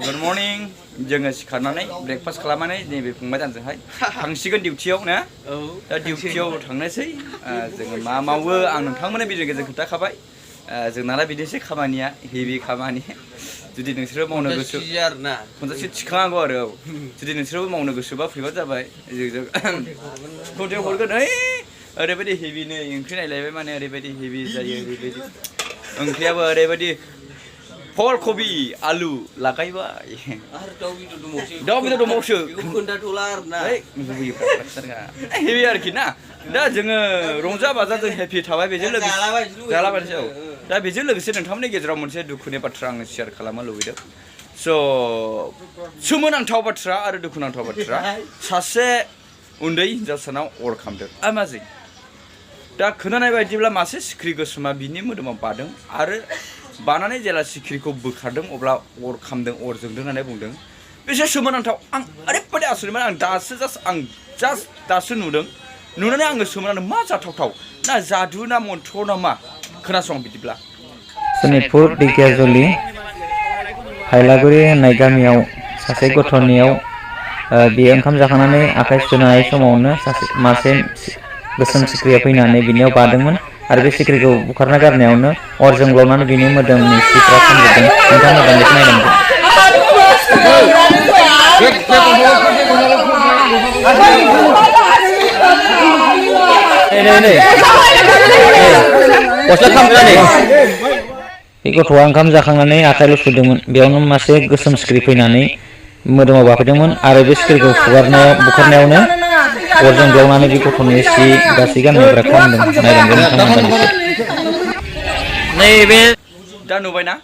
Good morning. जोङो सिखारनानै breakfast खालामनानै नैबे फंबाय दानजोंहाय थांसिगोन डिउटियाव ना दा डिउटियाव थांनोसै जोङो मा मावो आं नोंथांमोननो भिडिअ गेजेरजों खोन्थाखाबाय जोंना बिदिनोसै खामानिया हेभि खामानि जुदि नोंसोरो मावनो गोसो खनजासे थिखानांगौ आरो जुदि नोंसोरबो मावनो गोसोबा फैबानो जाबाय जों कन्टेक्ट हरगोन ओरैबायदि हेभि नै ओंख्रि नायलायबाय माने ओरैबायदि हेभि जायो ओरैबायदि ओंख्रियाबो ओरैबायदि फल कबि आलु लागायबाय दाउ बेदर दंबावोसो हेभि आरोखि ना दा जोङो रंजा बाजा जों हेपि थाबाय बेजों लोगोसे जालाबायनोसै दा बेजों लोगोसे नोंथांमोननि गेजेराव मोनसे दुखुनि बाथ्रा आङो शेयार खालामनो लुबैदों स' सोमोनांथाव बाथ्रा आरो दुखुनांथाव बाथ्रा सासे उन्दै हिनजावसानाव अर खामदों आमाजै दा खोनानाय बायदिब्ला मासे सिख्रि गोसोमा बिनि मोदोमाव बादों आरो बानानै जेला सिख्रिखौ बोखारदों अब्ला अर खामदों अर जोंदों होननानै बुंदों बेसे सोमोनांथाव आं ओरैबायदि आसरितमोन आं दासो नुदों नुनानै आङो सोमोनांदों मा जाथावथाव ना जादु ना मन्त्र ना मा खोनासं बिदिब्ला सनितपुर दिगियाजुलि हायलागुरि होननाय गामियाव सासे गथ'नियाव बियो ओंखाम जाखांनानै आखाइ सुनाय समावनो मासे गोसोम सिख्रिया फैनानै बिनियाव बादोंमोन आरो बे सिख्रिखौ बुखारना गारनायावनो अर जोंब्लावनानै बिनि मोदोमनि सिफ्रा खामजोबदों नोंथांमोना दान्दिसे नायलांदो बे गथ'आ ओंखाम जाखांनानै आखाइल' सुदोंमोन बेयावनो मासे गोसोम सिख्रि फैनानै मोदोमाव बाफैदोंमोन आरो बे सिख्रिखौ बुखारनायावनो अर जोंब्लावनानै बे गथ'नि सि गासै गाननायफ्रा खामदों नायलांदो नोंथांमोना दान्दिसे नैबे दा नुबायना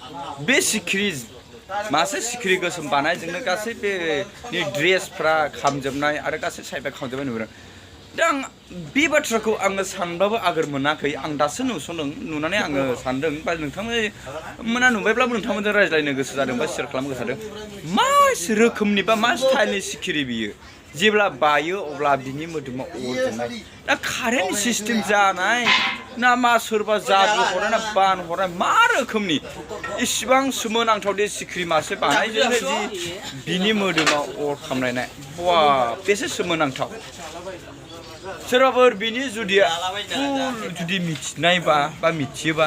बे सिख्रि मासे सिख्रि गोसोम बानायजोंनो गासै बेनि ड्रेसफ्रा खामजोबनाय आरो गासै साइडआ खामजोबनाय नुदों दा आं बे बाथ्राखौ आङो सानबाबो आगोर मोनाखै आं दासो नुसनदों नुनानै आङो सानदों बा नोंथांमोना नुबायब्लाबो नोंथांमोनजों रायज्लायनो गोसो जादों बा शेयार खालामनो गोसो जादों मा रोखोमनि बा मा स्टाइलनि सिखिरि बियो जेब्ला बायो अब्ला बिनि मोदोमाव अर जोंनाय दा कारेन्ट सिस्टेम जानाय ना मा सोरबा जादु हरनाय ना बान हरनाय मा रोखोमनि इसिबां सोमोनांथावदि सिख्रि मासे बानायजोंनो जि बिनि मोदोमाव अर खामनायनाय बा बेसे सोमोनांथाव सोरबाफोर बिनि जुदि मिथिनायबा बा मिथियोबा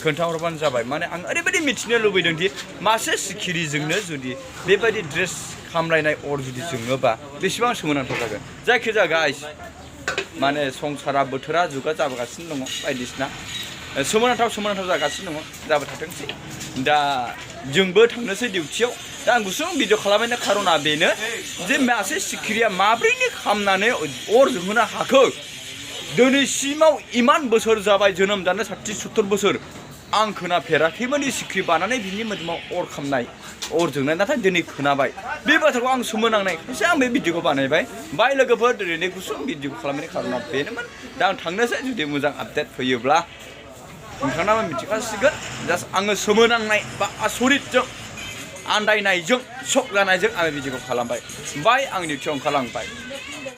खोन्थाहरबानो जाबाय माने आं ओरैबायदि मिथिनो लुबैदों दि मासे सिखिरिजोंनो जुदि बेबायदि ड्रेस खामलायनाय अर जुदि जोङोबा बेसेबां सोमोनांथाव जागोन जायखिजाया गाइस माने संसारा बोथोरा जुगा जाबोगासिनो दङ बायदिसिना सोमोनांथाव जागासिनो दङ जाबाय थाथोंसै दा जोंबो थांनोसै डिउटियाव दा आं गुसुं भिडिअ खालामनायनि खारना बेनो जे मासे सिखिरिया माब्रैनो खामनानै अर जोंहोनो हाखो दिनैसिमाव इमान बोसोर जाबाय जोनोम जानो 60-70 बोसोर आं खोनाफेराखैमोन सिख्रि बानानै बिनि मोदोमाव अर खामनाय अर जोंनाय नाथाय दिनै खोनाबाय बे बाथ्राखौ आं सोमोनांनायखायसो आं बे भिडिअखौ बानायबाय बाय लोगोफोर दिनै गुसुं भिडिअ खालामनायनि खारना बेनोमोन दा आं थांनोसै जुदि मोजां आपडेट फैयोब्ला नोंथाङाबो मिथिखासिगोन जास्ट आङो सोमोनांनाय बा आसरितजों आन्दायनायजों शक जानायजों आङो भिडिअखौ खालामबाय बाय आं डिउटियाव ओंखारलांबाय